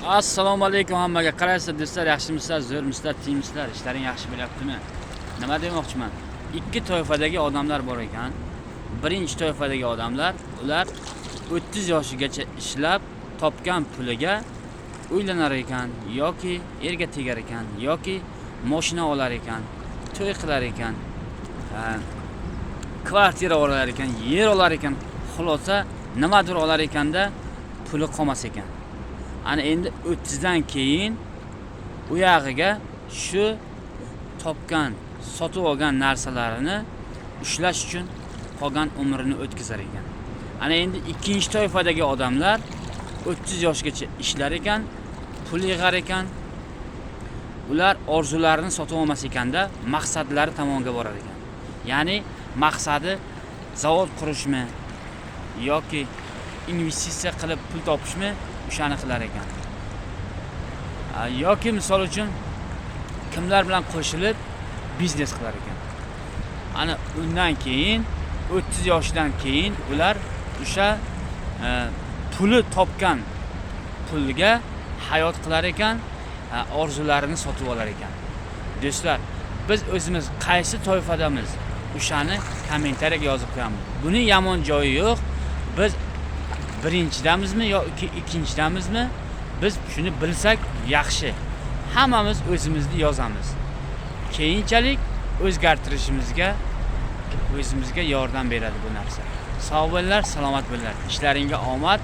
Assalomu alaykum hammaga. Qaraysizlar do'stlar, yaxshimisizlar, zo'rmisizlar, tiymisizlar, ishlaring yaxshi bo'lyaptimi? Nima demoqchiman? Ikki toifadagi odamlar bor ekan. Birinchi toifadagi odamlar, ular 30 yoshigacha ishlab topgan puliga uylanar ekan yoki erga tegar ekan yoki moshina olar ekan, to'y qilar ekan, kvartira olar ekan, yer olar ekan, xulosa nimadir olar ekanda puli qolmas ekan. Ana endi 30 dan keyin u yog'iga shu topgan, sotib olgan narsalarini ushlash uchun qolgan umrini o'tkazar ekan. Ana endi ikkinchi toifadagi odamlar 30 yoshgacha ishlar ekan, pul yig'ar ekan. Ular orzularini sotib olmas ekanda, maqsadlari tomonga borar ekan. Ya'ni maqsadi zavod qurishmi yoki investitsiya qilib pul topishmi, o'shani qilar ekan. Yoki misol uchun kimlar bilan qo'shilib biznes qilar ekan. Ana undan keyin 30 yoshdan keyin ular o'sha puli topgan pulga hayot qilar ekan, orzularini sotib olar ekan. Do'stlar, biz o'zimiz qaysi toifadamiz, o'shani kommentariyaga yozib qo'yamiz. Buning yomon joyi yo'q. Biz birinchidamizmi yo ikkinchidamizmi? Biz shuni bilsak yaxshi. Hammamiz o'zimizni yozamiz. Keyinchalik o'zgartirishimizga o'zimizga yordam beradi bu narsa. Sog' bo'linglar, salomat bo'linglar. Ishlaringga omad.